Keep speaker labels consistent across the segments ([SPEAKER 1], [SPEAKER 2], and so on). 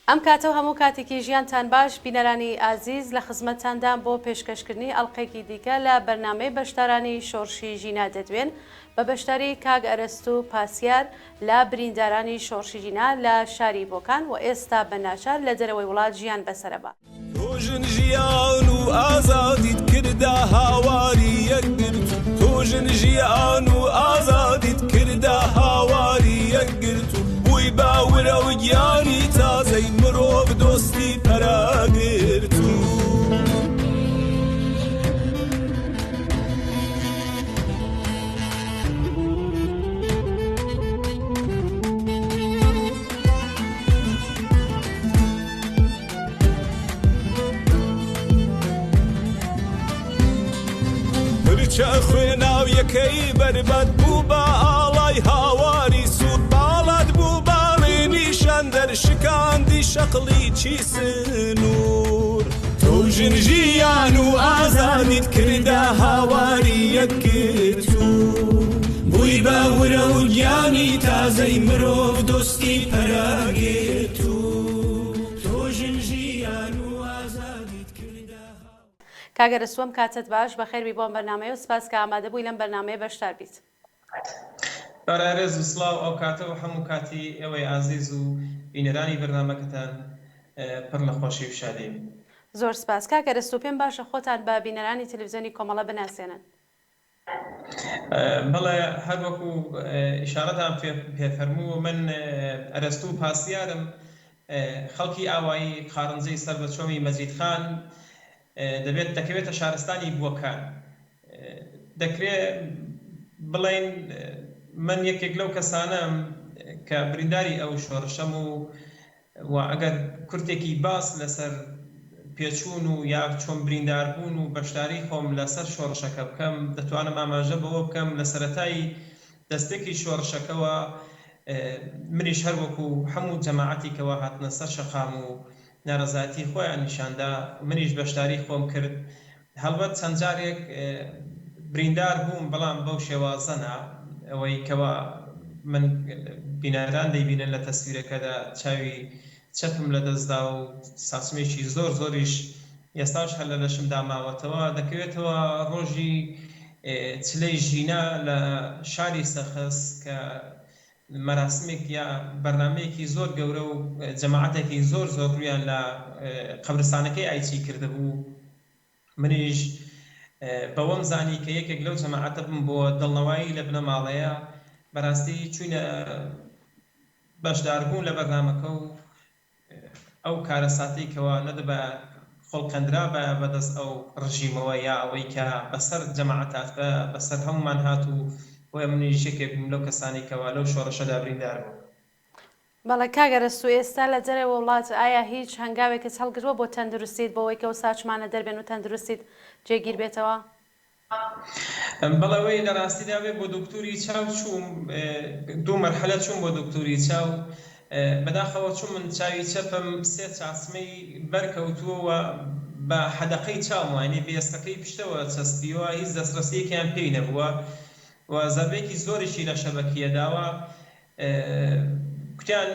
[SPEAKER 1] ئەم کاتە و هەموو کاتێکی ژیانتان باش بینەرانی ئازیز لە خزمەتتاندام بۆ پێشکەشکردنی ئەڵقەیەکی دیکە لە بەرنامەی بەشدارانی شۆڕشی ژینا دەدوێن بە بەشداری کاک ئەرەستوو پاسیار لە بریندارانی شۆڕشی ژینا لە شاری بۆکان و ئێستا بە ناچار لە دەرەوەی وڵات ژیان بەسەرەبا.
[SPEAKER 2] تۆ ژن ژیان و ئازادیت کردە هاواری یەکگرتوو تۆ ژن ژیان و ئازادیت کردە هاواری یەکگرتوو بووی بە ورە و گیانی تازەی مرۆڤ دۆستی پەراگرتوو. پرچە خوێناویەکەی بەربەت بوو بە ئاڵای هاواری سوور باڵات بوو باڵی نیشاندەر شکاندی شەقڵی چی سنوور تۆ ژن ژیان و ئازادیت کردە هاواری یەکگرتوو بووی بە ورە و گیانی تازەی مرۆڤ دۆستی پەراگرتوو.
[SPEAKER 1] کاک ئەرەسوو ئەم کاتەت باش، بەخێر بی بۆ ئەم بەرنامەیە و سپاس کە ئامادە بووی لەم بەرنامەیە بەشدار بیت.
[SPEAKER 3] بەڕێ ڕێز و سڵاو ئەو کاتە و هەموو کاتی ئێوەی ئازیز و بینەرانی بەرنامەکەتان پڕ لە خۆشی و شادی.
[SPEAKER 1] زۆر سپاس. کاک ئەرەستوو پێم باشە خۆتان بە بینەرانی تەلەفزیۆنی کۆمەڵە بناسێنن.
[SPEAKER 3] بەڵێ هەر وەکو ئیشارەتان پێ فەرموو من ئەرەستوو پاسیارم خەڵکی ئاوایی قارنجەی سەر بە چۆمی مەجید خان دەبێت دەکەوێتە شارستانی بۆکان دەکرێ بڵێین من یەکێک لەو کەسانەم کە برینداری ئەو شۆڕشەم و و ئەگەر کورتێکی باس لەسەر پێچوون و یا چۆن بریندار بوون و بەشداری خۆم لەسەر شۆڕشەکە بکەم دەتوانم ئاماژە بەوە بکەم لە سەرەتای دەستپێکی شۆڕشەکەوە منیش هەر وەکو هەموو جەماعەتی کەوا هاتنە سەر شەقام و نارەزایەتی خۆیان نیشاندا منیش بەشداری خۆم کرد هەڵبەت چەند جارێک بریندار بووم بەڵام بەو شێوازە نا، ئەوەی کەوا من بینەران دەیبینن لە تەسویرەکەدا چاوی چەپم لەدەستدا و ساچمێکی زۆر زۆریش ئێستاش هەر لە لەشمدا ماوەتەوە، دەکەوێتەوە ڕۆژی چلەی ژینا لە شاری سەقز کە مەراسمێک یا بەرنامەیەکی زۆر گەورە و جەماعەتێکی زۆر زۆر ڕوویان لە قەبرستانەکەی ئایچی کردبوو. منیش بەوەم زانی کە یەکێک لەو جەماعەتە بم بۆ دڵنەوایی لە بنەماڵەیە، بەراستی چووینە بەشداربوون لە بەرنامەکە و ئەو کارەساتەی کەوا نەدەبایە خوڵقێندرابایە بەدەست ئەو ڕژیمەوە یا ئەوەی کە بەسەر جەماعەت هاتبایە بەسەر هەموومان هات و بۆیە منیش یەکێک بووم لەو کەسانەی کەوا لەو شۆڕشەدا بریندار بوون.
[SPEAKER 1] بەڵێ کاک ئەرەستوو ئێستا لە دەرەوە وڵات ئایا هیچ هەنگاوێکت هەڵگرتوە بۆ تەندروستیت بۆ ئەوەی کە ئەو ساچمانە دەربێن و تەندروستیت جێگیر بێتەوە؟
[SPEAKER 3] بەڵێ وەی لە ڕاستیدا بێ بۆ دوکتوری چاو چووم دوو مەرحەلە چووم بۆ دوکتوری چاو بەداخەوە چووم من چاوی چەپم سێ چاسمەی بەر کەوتووە و بە حەدەقەی چاومەوە یانی بێستەکەی پشتەوە چەسپیوە هیچ دەستڕەسیەکیان پێی نەبووە و زەربەیەکی زۆریشی لە شەبەکیە داوە کوتیان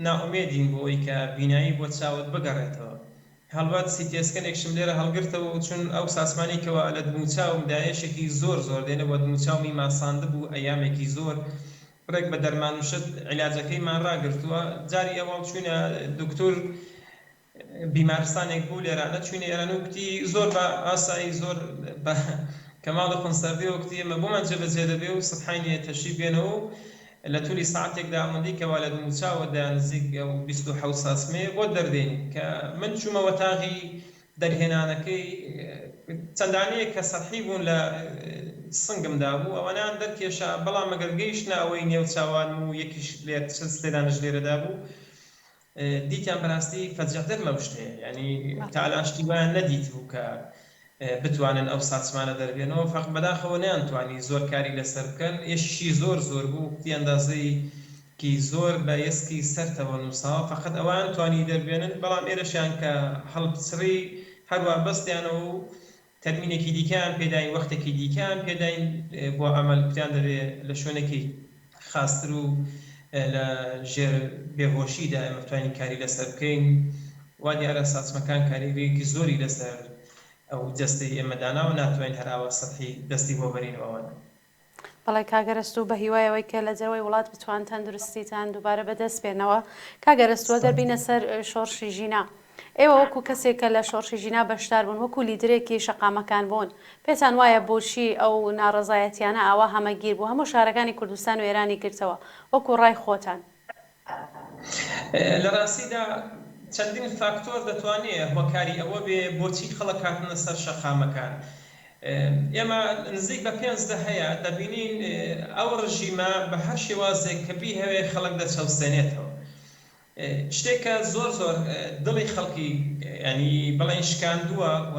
[SPEAKER 3] نائومێدین بۆ ئەوەی کە بینایی بۆ چاوت بگەڕێتەوە. هەڵبەت سیتێسکەنێکشم لێرە هەڵگرتەوە و چون ئەو ساسمانەی کەوا لە دموچاوم دایەشێکی زۆر زۆر دێنە وە دموچاومی ماساندبوو ئەیامێکی زۆر ڕێک بە دەرمان و شت عیلاجەکەیمان ڕاگرتووە جاری ئەوەڵ چوینە دوکتور بیمارستانێک بوو لێرانە چوینە ئێران و کوتی زۆر بە ئاسایی زۆر بە کەماڵی قونسەردیەوە کوتی ئێمە بۆمان جێبەجێ دەبێ و سبحەینێ تەشریف بێنەوە و لە تولی ساعەتێکدا ئەوەندەی کەوا لە دموچاوت دا نزیک ئەو 27 ساسمەیە بۆت دەردێنین کە من چوومە وەتاغی دەرهێنانەکەی چەند دانەیەک کە سەتحی بوون لە سنگمدا بوو ئەوانەیان دەرکێشا بەڵام ئەگەر گەیشتنە ئەوەی نێو چاوانم و یەکیش لێر چەند سێ دانەش لێرەدا بوو دیتیان بەراستی فەجعتر لەو شتەیە یانی تا ئەلان شتی وایان نەدیتبوو کە بتوانن ئەو ساچمانە دەربێنەوە فەق بەداخەوە نەیانتوانی زۆر کاری لەسەر بکەن ئێشیشی زۆر زۆر بوو کوتی ئەندازەی کی زۆر بە ئێسکی سەرتەوە نووساوە فەقەت ئەوان توانی دەربێنن بەڵام ئێرەشیان کە هەڵپچڕی هەروا بەستیانەوە و تەرمینێکی دیکەیان پێداین، وەختێکی دیکەیان پێداین بۆ عەمەل، کوتیان دەبێ لە شوێنێکی خاستر و لە ژێر بێهۆشیدا ئێمە بتوانین کاری لەسەر بکەین. وا دیارە ساچمەکان کاریگەریەکی زۆری لەسەر ئەو جەستەی ئێمە داناوە ناتوانین هەر ئاوا سەتحی دەستی بۆ بەرین و ئەوانە.
[SPEAKER 1] بەڵێ کاک ئەرەستوو بە هیوای ئەوەی کە لە دەرەوەی وڵات بتوان تەندروستیتان دووبارە بەدەست بێنەوە. کاک ئەرەستوو ئەگەر بینە سەر شۆڕشی ژینا ئێوە وەکو کەسێک کە لە شۆڕشی ژینا بەشدار بوون وەکو لیدرێکی شەقامەکان بوون پێتان وایە بۆچی ئەو ناڕەزایەتیانە ئاوا هەمەگیر بوو هەموو شارەکانی کوردستان و ئێرانی گرتەوە وەکو ڕای خۆتان؟
[SPEAKER 3] لە ڕاستیدا چەندین فاکتۆر دەتوانێ هۆکاری ئەوە بێ بۆچی خەڵک هاتنە سەر شەقامەکان. ئێمە نزیک بە پێنج دەهەیە دەبینین ئەو ڕژیمە بە هەر شێوازێک کە بیهەوێ خەڵک دەچەوسێنێتەوە. شتێک کە زۆر زۆر دڵی خەڵکی یانی بڵێین شکاندووە و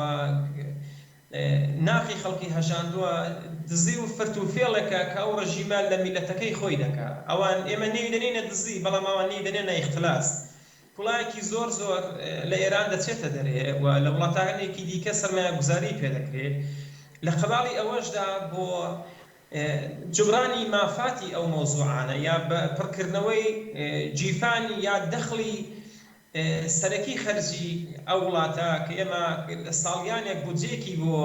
[SPEAKER 3] ناخی خەڵکی هەژاندووە، دزی و فرت و فێڵێکە کە ئەو ڕژیمە لە میللەتەکەی خۆی دەکا. ئەوان ئێمە نێوی دەنێینە دزی، بەڵام ئەوان نێوی دەنێنە ئیختلاس. پوڵایەکی زۆر زۆر لە ئێران دەچێتە دەرێ و لە وڵاتانێکی دیکە سەرمایەگوزاری پێ دەکرێ. لە قەباڵی ئەوەشدا بۆ جوبرانی مافاتی ئەو مەوزوعانە یا بە پڕکردنەوەی گیرفان یا دەخڵی سەرەکی خەرجی ئەو وڵاتە کە ئێمە ساڵیانێک بودجەیەکی بۆ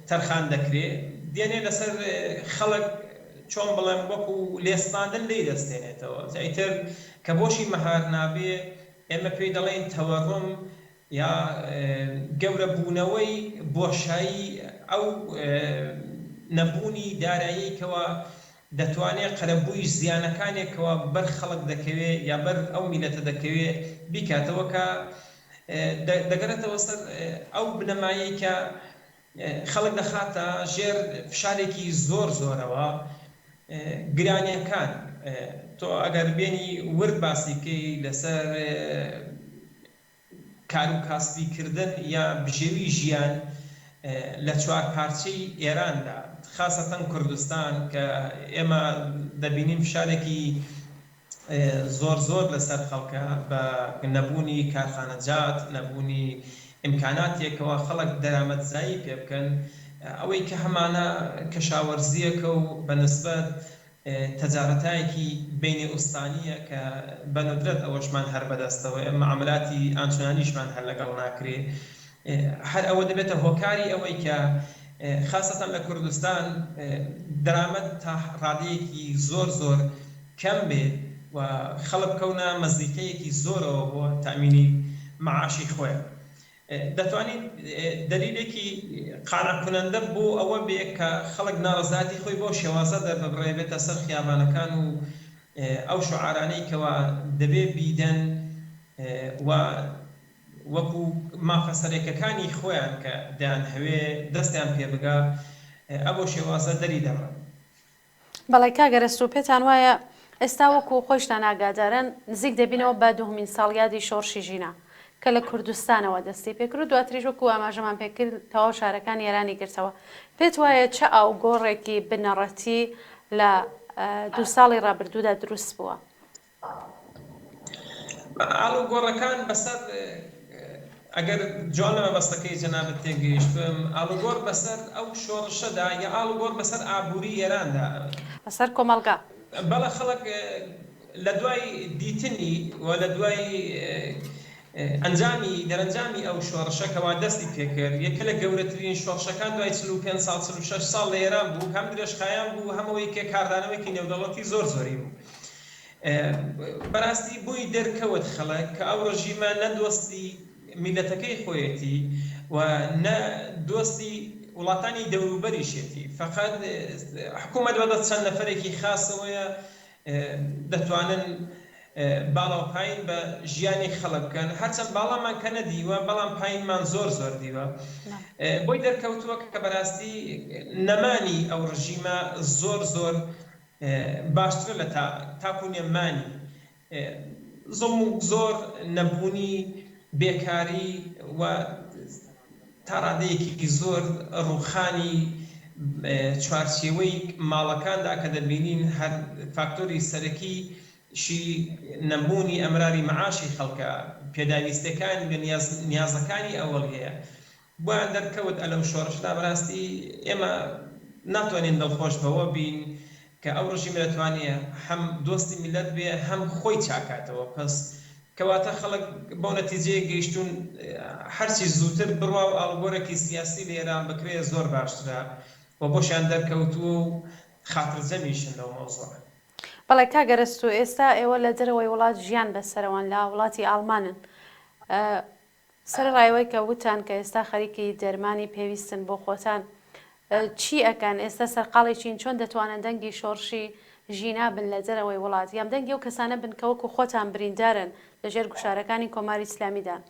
[SPEAKER 3] تەرخان دەکرێ دێنێ لەسەر خەڵک چۆن بڵێم وەکو لێستاندن لێی دەستێنێتەوە جا ئیتر کە بۆشی مەهار نابێ ئێمە پێی دەڵێین تەوەڕوم یا گەورە بوونەوەی بۆشایی ئەو نەبوونی داراییەی کەوا دەتوانێ قەرەبووی زیانەکانێک کەوا بەر خەڵک دەکەوێ یا بەر ئەو میلەتە دەکەوێ بیکاتەوە کە دەگەرێتەوە سەر ئەو بنەمایەی کە خەڵک دەخاتە ژێر فشارێکی زۆر زۆرەوە گرانیەکان تۆ ئەگەر بێنی ورد باسی بکەی لەسەر کارو کاسبی کردن یا بژێوی ژیان لە چوارپارچەی ئێراندا خاسەتەن کوردستان کە ئێمە دەبینین فشارێکی زۆر زۆر لەسەر خەڵکە بە نەبوونی کارخانەجات نەبوونی ئیمکاناتێکەوە خەڵک دەرامەتزایی پێ بکەن ئەوەی کە هەمانە کەشاوەرزیەکە و بە نسبەت تەجارەتایەکی بەینی ئوستانییە کە بە ندرەت ئەوەشمان هەر بەدەستەوەیە، مەعامەلاتی ئانچنانیشمان هەر لەگەڵ ناکرێ. هەر ئەوە دەبێتە هۆکاری ئەوەی کە خاسەتەن لە کوردستان دەرامەت تا ڕادەیەکی زۆر زۆر کەم بێ و خەڵک بکەونە مەزیقەیەکی زۆرەوە بۆ تەئمینی مەعاشی خۆیان. دەتوانیت دەلیلێکی قانع کونەندە بۆ ئەوە بێ کە خەڵک ناڕەزایەتی خۆی بەو شێوازە دەرببڕێ بێتە سەر خیابانەکان و ئەو شوعارانەی کەوا دەبێ بیدەن و وەکو مافە سەرەکەکانی خۆیان کە دەیانهەوێ دەستیان پێ بگا ئەبەو شێوازە دەری دەبڕن.
[SPEAKER 1] بەڵێ کاک ئەرەستوو پێتان وایە ئێستا وەکو خۆیشتان ئاگادارن نزیک دەبینەوە بە دوهمین ساڵیادی شۆڕشی ژینا کە لە کوردستانەوە دەستی پێکرد و دواتریش وەکو ئاماژەمان پێکرد تەواو شارەکانی ئێرانی گرتەوە پێت وایە چ ئاوگۆڕێکی بنەڕەتی لە دوو ساڵی ڕابردوودا دروست بووە؟
[SPEAKER 3] ئاڵوگۆڕەکان بەسەر ئەگەر جوان لە مەبەستەکەی جەنابت تێگەیشتبم، ئاڵوگۆڕ بەسەر ئەو شۆڕشەدا یا ئاڵوگۆڕ بەسەر ئابووری ئێراندا؟
[SPEAKER 1] بەسەر کۆمەڵگا.
[SPEAKER 3] بەڵێ خەڵک لە دوای دیتنی و لە دوای ئەنجامی دەرەنجامی ئەو شۆڕشە کەوا دەستی پێکرد یەکە لە گەورەترین شۆڕشەکان دوای 45 ساڵ 46 ساڵ لە ئێران بوو هەم درێژخایەن بوو هەم ئەوەی کە کاردانەوەیەکی نێودەوڵەتی زۆر زۆری بوو. بەراستی بۆی دەرکەوت خەڵک کە ئەو ڕژیمە نە دۆستی میللەتەکەی خۆیەتی و نە دۆستی وڵاتانی دەوروبەریشێتی فەقەت حکومەت بەدەست چەند نەفەرێکی خاسەوەیە دەتوانن باڵا و پاین بە ژیانی خەڵک بکەن هەرچەند باڵامان کە نەدیوە بەڵام پاینمان زۆر زۆر دیوە بۆی دەرکەوتووە کە بەراستی نەمانی ئەو ڕژیمە زۆر زۆر باشترە لە تا تاکو نەمانی زوڵم و زۆر نەبوونی بێکاری و تا ڕادەیەکی زۆر ڕووخانی چوارچێوەی ماڵەکاندا کە دەبینین هەر فاکتۆری سەرەکی شی نەبوونی ئەمراری مەعاشی خەڵکە پێداویستیەکان و نیازەکانی ئەوەڵیەیە بۆیان دەرکەوت ئەلەو شۆڕشەدا بەراستی ئێمە ناتوانین دڵخۆش بەوە بین. کە ئەو ڕژیمە دەتوانێ هەم دۆستی میللەت بێ هەم خۆی چاکاتەوە پەس کەواتە خەڵک بەو نەتیجەیە گەیشتوون هەرچی زووتر بڕوا و ئاڵوگۆرێکی سیاسی لە ئێران بکرێ زۆر باشترە و بۆشیان دەرکەوتووە و خاترجەمیشن لەو مەوزوعە.
[SPEAKER 1] بەڵێ کاک ئەرەستوو ئێستا ئێوە لە دەرەوەی وڵات ژیان بەسەرەوەن لە وڵاتی ئاڵمانن سەرەڕای ئەوەی کە وتتان کە ئێستا خەریکی دەرمانی پێویستن بۆ خۆتان، چی ئەکەن؟ ئێستا سەرقاڵی چین؟ چۆن دەتوانن دەنگی شۆڕشی ژینا بن لە دەرەوەی وڵات؟ یان دەنگی ئەو کەسانە بن کە وەکوو خۆتان بریندارن لە ژێر گوشارەکانی کۆماری ئیسلامیدان؟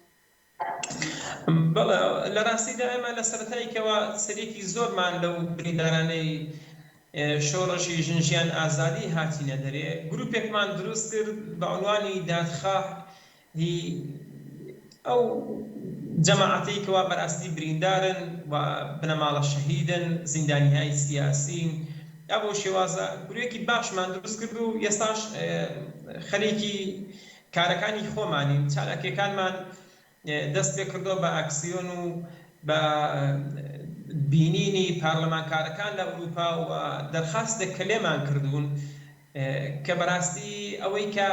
[SPEAKER 3] بەڵێ، لە ڕاستیدا ئێمە لە سەرەتایکەوە سەرێکی زۆرمان لەو بریندارانەی شۆڕشی ژن ژیان ئازادی هاتینە دەرێ، گرووپێکمان دروست کرد بە عونوانی دادخواه هی ئەو جەماعەتەی کەوا بەراستی بریندارن و بنەماڵە شەهیدن، زیندانیهای سیاسین، ئا بەو شێوازە گروێکی باشمان دروست کرد و ئێستاش خەریکی کارەکانی خۆمانین، چالاکیەکانمان دەست پێکردوە بە ئاکسیۆن و بە بینینی پارلەمانکارەکان لە ئەوروپا و دەرخاستێک کە لێمان کردوون کە بەراستی ئەوەی کە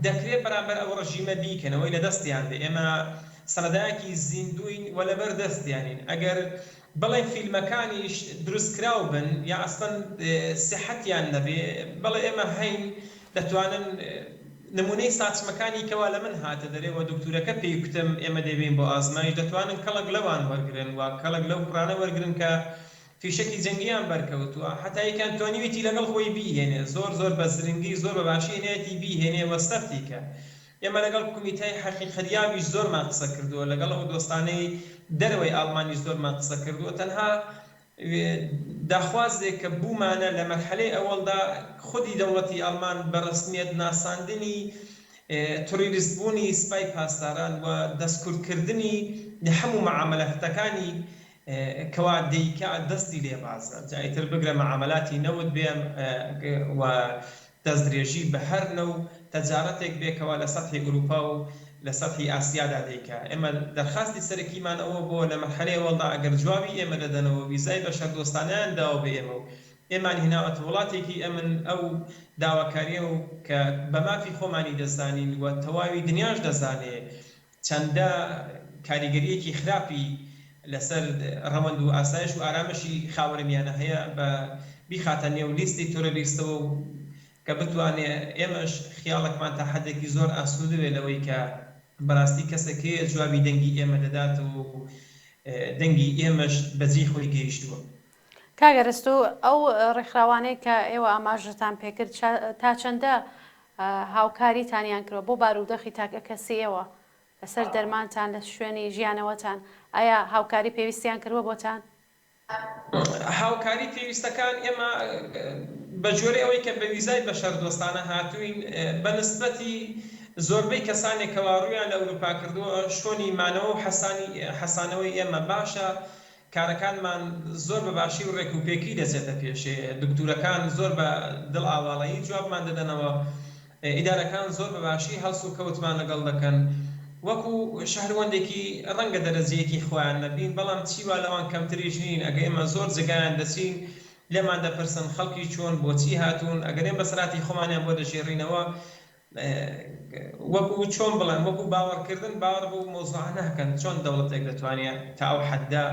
[SPEAKER 3] دەکرێ بەرامبەر ئەو ڕژیمە بیکەن ئەوەی لە دەستیان بێ ئێمە سەنەدایەکی زیندووین و لەبەر دەستیانین ئەگەر بڵێن فیلمەکانیش دروستکراو بن یا ئەسڵەن سیحەتیان نەبێ بەڵێ ئێمە هەین دەتوانن نمونەی ساچمەکانی کەوا لە من هاتە دەرێ و دوکتورەکە پێی کوتم ئێمە دەیبەین بۆ ئازمایش دەتوانن کەڵک لەوان وەرگرن و کەڵک لەو کوڕانە وەرگرن کە فیشەکی جەنگیان بەرکەوتووە هەتا یەکیان توانیویەتی لەگەڵ خۆی بیهێنێ زۆر زۆر بە زرنگی زۆر بە باشی هێنایەتی بیهێنێ و سەرتی کە ئێمە لەگەڵ کومیتای حەقیقەتیابیش زۆرمان قسە کردووە لەگەڵ ئەو دۆستانەی دەرەوەی ئاڵمانیش زۆرمان قسە کردووە تەنها داخوازێک کە بوومانە لە مەرحەلەی ئەوەڵدا خودی دەوڵەتی ئاڵمان بە ڕەسمیەت ناساندنی تڕیریست بوونی سپای پاسداران و دەستکورت کردنی لە هەموو مەعامەلەتەکانی کەوا دەیکا دەستی لێ بازە جا ئیتر بگرە مەعامەلاتی نەوت بێ و دەستدرێژی بە هەر نەو تەجارەتێک بێ کەوا لە سەتحی ئوروپا و لە سەتحی ئاسیادا دەیکا. ئێمە دەرخاستی سەرەکیمان ئەوە بووە لە مەرحەلەی ئەوەڵدا ئەگەر جوابی ئێمە دەدەنەوە ویزای بەشەردۆستانەیان داوە بە ئێمە و ئێمان هێناوەتە وڵاتێکی ئەمن ئەو داواکاریە و کە بە مافی خۆمانی دەزانین و تەواوی دنیاش دەزانێ چەندە کاریگەرییەکی خراپی لەسەر ڕەوەند و ئاسایش و ئارامشی خاوەرمیانە هەیە بە بیخاتە نێو لیستی تۆرۆریستەوە و کە بتوانێ ئێمەش خیاڵەکمان تا حەدێکی زۆر ئاسوودە بێ لەوەی کە بەراستی کەسێک هەیە جوابی دەنگی ئێمە دەداتەوە و دەنگی ئێمەش بە جێی خۆی گەیشتووە.
[SPEAKER 1] کاک ئەرەستوو ئەو ڕێکخراوانەی کە ئێوە ئاماژەتان پێکرد تا چەندە هاوکاریتانیان کردوە بۆ بارودۆخی تاکەکەسی ئێوە لەسەر دەرمانتان لە شوێنی ژیانەوەتان ئایا هاوکاری پێویستیان کردوە بۆتان؟
[SPEAKER 3] هاوکاری پێویستەکان ئێمە بە جۆرەی ئەوەی کە بە ویزای بەشەردۆستانە هاتووین بە نسبەتی زۆربەی کەسانێک کەوا ڕوویان لە ئەوروپا کردووە شۆنی مانەوە و حەسانەوەی ئێمە باشە کارەکانمان زۆر بە باشی و ڕێکوپێکی دەچێتە پێشێ، دکتورەکان زۆر بە دڵ ئاواڵەیی جوابمان دەدەنەوە، ئیدارەکان زۆر بە باشی هەڵس و کەوتمان لەگەڵ دەکەن، وەکو شەهروەندێکی ڕەنگە دەرەجەیەکی خۆیان نەبین، بەڵام چی وا لەوان کەمتریش نین، ئەگەر ئێمە زۆر جێگایان دەچین لێمان دەپرسن خەڵکی چۆن، بۆچی هاتوون، ئەگەر ئێمە بەسەرهاتی خۆمانیان بۆ دەگێڕینەوە وەکو چۆن بڵێم وەکو باوەڕکردن باوەڕ بەو مەوزوعە ناکەن چۆن دەوڵەتێک دەتوانێ تا ئەو حەدە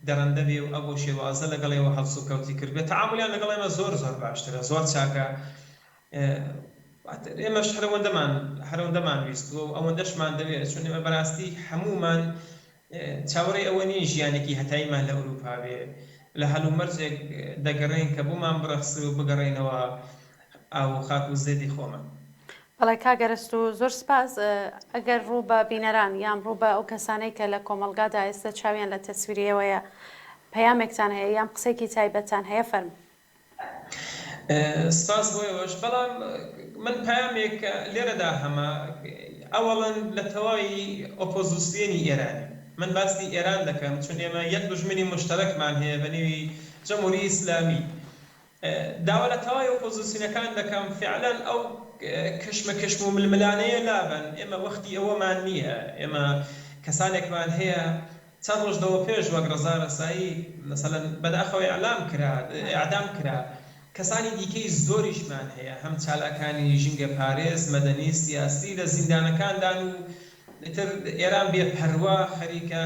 [SPEAKER 3] دەرەندە بێ و ئەو شێوازە لەگەڵ ئێوە هەڵسوکەوتی کردبێ تەعامولیان لەگەڵ ئێمە زۆر زۆر باشترە زۆر چاکە ئێمەش هەرەوەندەمان هەرەوەندەمان ویستووە و ئەوەندەشمان دەوێت چون ئێمە بەراستی هەموومان چاوەڕێی ئەوە نین ژیانێکی هەتاییمان لە ئەوروپا بێ، لە هەلومەرجێک دەگەڕێین کە بۆمان بڕەخسێ و بگەڕێینەوە ئاو و خاک و زێدی خۆمان.
[SPEAKER 1] بەڵێ کاک ئەرەستوو زۆر سپاس. ئەگەر ڕوو بە بینەران یان ڕوو بە ئەو کەسانەی کە لە کۆمەڵگادا ئێستا چاویان لە تەسویری ئێوەیە پەیامێکتان هەیە یان قسەیەکی تایبەتتان هەیە فەرموو.
[SPEAKER 3] سپاس بۆ ئێوەش بەڵام من پەیامێک کە لێرەدا هەمە ئەوەڵەن لە تەواوی ئۆپۆزیسیۆنی ئێرانی من باسی ئێران دەکەم چون ئێمە یەک دوژمنی موشتەرەکمان هەیە بە نێوی جمهوری ئیسلامی داوا لە تەواوی ئۆپۆزیسیۆنەکان دەکەم فعلەن ئەو کشمەکشم و ململانێیە لابەن ئێمە وەختی ئەوەمان نییە ئێمە کەسانێکمان هەیە چەند ڕۆژ لەوە پێش وەک ڕەزا ڕەسایی مەسەلەن بەداخەوە ئیعلام کرا ئیعدام کرا. کەسانی دیکەی زۆریشمان هەیە، هەم چالاکانی ژینگەپارێز، مەدەنی، سیاسی لە زیندانەکاندان و ئیتر ئێران بێ پەروا خەریکە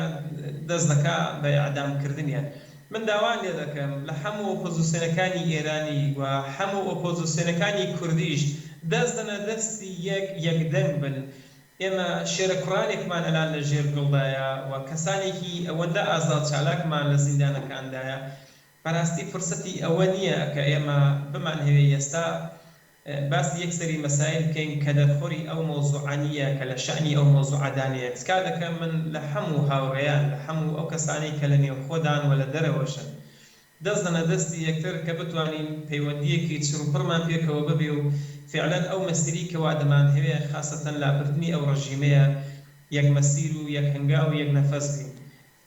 [SPEAKER 3] دەست دەکا بە ئێعدام کردنیان. من داوان لێ دەکەم لە حەموو ئۆپۆزیسیۆنەکانی ئێرانی و حەموو ئۆپۆزیسیۆنەکانی کوردیش دەست دەنە دەستی یەک، یەکدەنگ بن. ئێمە شێرە کوڕانێکمان ئەلان لە ژێر گڵدایە و کەسانێکی ئەوەندە ئازا و چالاکمان لە زیندانەکاندایە. بەراستی فرسەتی ئەوە نییە کە ئێمە بمانهەوێ ئێستا باسی یەک سەری مەسایل بکەین کە دەرخۆری ئەو مەوزوعە نییە کە لە شەئنی ئەو مەوزوعەدا نییە. تکا دەکەم من لە حەموو هاوڕێیان، لە حەموو ئەو کەسانەی کە لە نێوخۆدان و لە دەرەوەشن دەست دەنە دەستی یەکتر کە بتوانین پەیوەندییەکی چڕوپڕمان پێکەوە ببێ و فیعلەن ئەو مەسیری کەوا دەمانهەوێ خاسەتەن لابردنی ئەو ڕەژیمەیە یەک مەسیر و یەک هەنگاو و یەک نەفەس بین.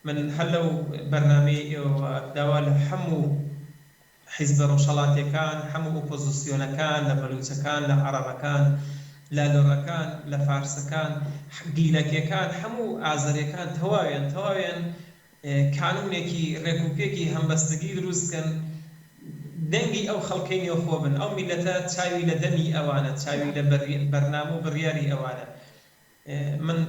[SPEAKER 3] من هەر لەو بەرنامەی ئێوەوە داوا لە حەموو حیزبە ڕۆژهەڵاتیەکان، حەموو ئۆپۆزسیۆنەکان، لە بەلوچەکان، لە عەڕەبەکان، لە لۆڕەکان، لە فارسەکان، گیلەکیەکان، حەموو ئازەریەکان تەواویان تەواویان کانوونێکی ڕێکوپێکی هەمبەستگی دروست بکەن، دەنگی ئەو خەڵکەی نێوخۆ بن، ئەو میللەتە چاوی لە دەمی ئەوانە، چاوی لە بەرنامە و بڕیاری ئەوانە. من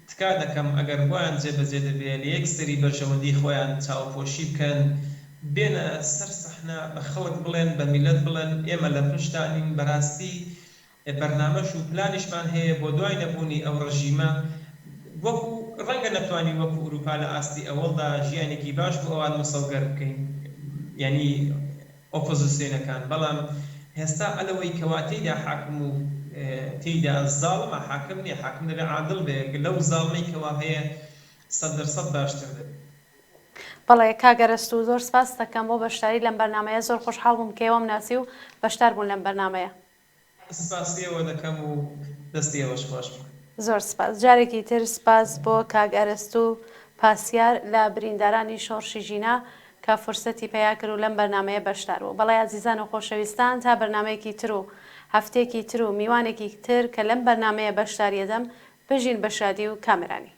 [SPEAKER 3] تکا دەکەم ئەگەر بۆیان جێبەجێ دەبێ لە یەک سەری بەرژەوەندی خۆیان چاوپۆشی بکەن بێنە سەر سەحنە بە خەڵک بڵێن بە میللەت بڵێن ئێمە لە پشتتانین بەراستی بەرنامەش و پلانیشمان هەیە بۆ دوای نەبوونی ئەو ڕژیمە وەکو ڕەنگە نەتوانین وەکو ئوروپا لە ئاستی ئەوەڵدا ژیانێکی باش بۆ ئەوان مسەوگەر بکەین یانی ئۆپۆزسیۆنەکان بەڵام هێستا ئەلەوەی کەوا تێیدا حاکم و تێیدا زاڵمە حاکم نیە حاکم دەبێ عادڵ بێ لەو زاڵمەی کەوا هەیە 100% باشتر دەبێ.
[SPEAKER 1] بەڵێ کاک ئەرەستوو زۆر سپاست دەکەم بۆ بەشداری لەم بەرنامەیە زۆر خۆشحاڵ بووم کە ئێوەم ناسی و بەشدار بوون لەم بەرنامەیە.
[SPEAKER 3] سپاسی ئێوە دەکەم و دەستی ئێوەش خۆش بێ.
[SPEAKER 1] زۆر سپاس. جارێکی تر سپاس بۆ کاک ئەرەستوو پاسیار لە بریندارانی شۆڕشی ژینا کە فرسەتی پەیا کرد و لەم بەرنامەیە بەشدار بوو. بەڵێ ئازیزان و خۆشەویستان تا بەرنامەیەکی تر و هەفتەیەکی تر و میوانێکی تر کە لەم بەرنامەیە بەشداری ئەدەم بژین بە شادی و کامەرانی.